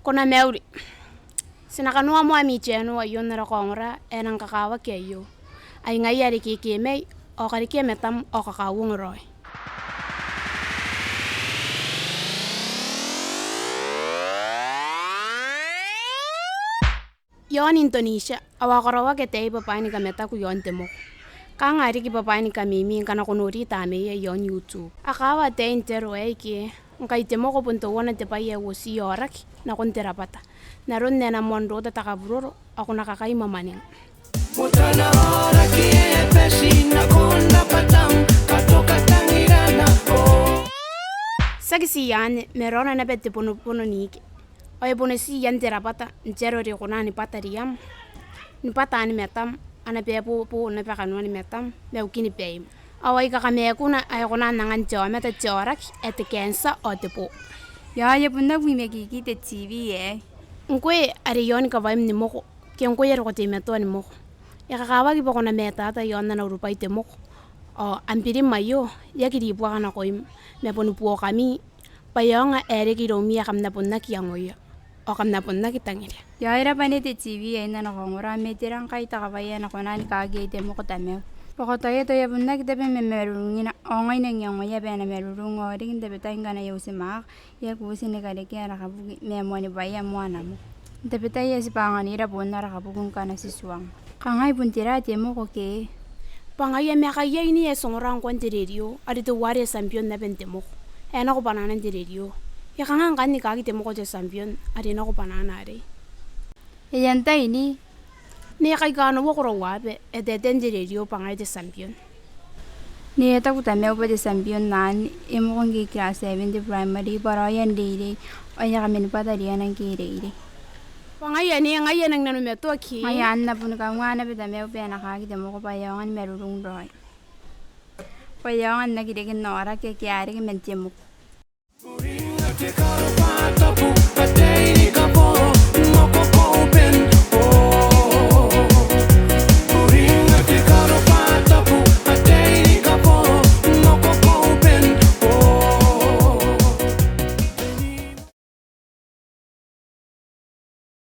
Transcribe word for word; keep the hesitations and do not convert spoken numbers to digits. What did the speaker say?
Ko na mauri. Ti na kanoa moa ami channel aio n ara kaongora ae e nang kakawaki aio. Ai ngaia are kekemai ao karekea matam ao kakauongo raoi. Iaon Indonesia ao a karaoaki ataei bwa bwaai ni kamataku iaon te moko. Kanga a riki bwa bwaai ni kamimi ngkana ko nori tamneia iaon YouTube. A kawa ataei n te aro aei ke ngkai te moko bon teuana te bwai ae uoti aoraki nakon te rabwata. N aron ae e na moan rota te kaburoro ao ko na kakai mwamwaninga. Motana aoraki e bati nakon rabwatam, katoka tangirana o. Tiaki ti anne, ma raona naba te bonobono n ike. Ao e bon oti ian te rabwata n te aro are e kona ni bwata riam, ni bwata ni matam, ana beboo naba kanoan matam, ma ukini baim. Ao ai kakamaaku ae e kona n angan te aomata te aoraki ae te cancer ao te boo. Ia, e bon aki makiki te TV aei. Ngkoe are iaon kawaim ni moko, ke ngkoe are ko teimatoa ni moko, e kakawaki bwa ko na matata iaon ana urubwai te moko. Ao am birim aio e aki ribuaka nakoim, ma boni buokami, bwa e aonga ae e reke iroumi ae kam na bon aki iangoia ao kam na bon aki tangiria. Ia, e rabwa n te TV aei n ana kaongora, ma tera ngkai te kawai ae e na kona ni kaaki iai te moko tamau? Bwa ko ataia tao e bon aki tabe ma marurungina, ao ngai I nang iangoia bwa e na marurung, ao e riki n tabetai ngkana e uti mwaaka, e aki uti ni karekea ara kabuki ma moanibwaia moa ana moko. N tabetai ae ti bwa anganira bon ara kabuki ngkana ti tuangnga. Kangai, bon tera te moko ke? Bwa ngaia ma kaiaini ae ti ongora ngkoa n te rerio, are teuare e champion naba n te moko ae e nako bwanaana n te rerio. E kanga ngkanne kaaki te moko te champion are e nako bwanaana arei? E antai ni? N ae kai kanoa koraua bwa e taetae n te rerio bwa ngaia te champion. N ae e taku tamau bwa te champion n anne, e moko ngke class seven te primary, bwa raoia n reirei, ao e a kaman bwata riana ngke e reirei. Bwa ngaia anne, ngaia e nang nanomatoa ke? Ngaia anne, bon kaunga naba tamau bwa e na kaaki te moko bwa e aonga ni marurung raoi. Bwa e aonga n aki reke n aoraki ake a reke man te moko. Uringa te karokoa tabu, bwa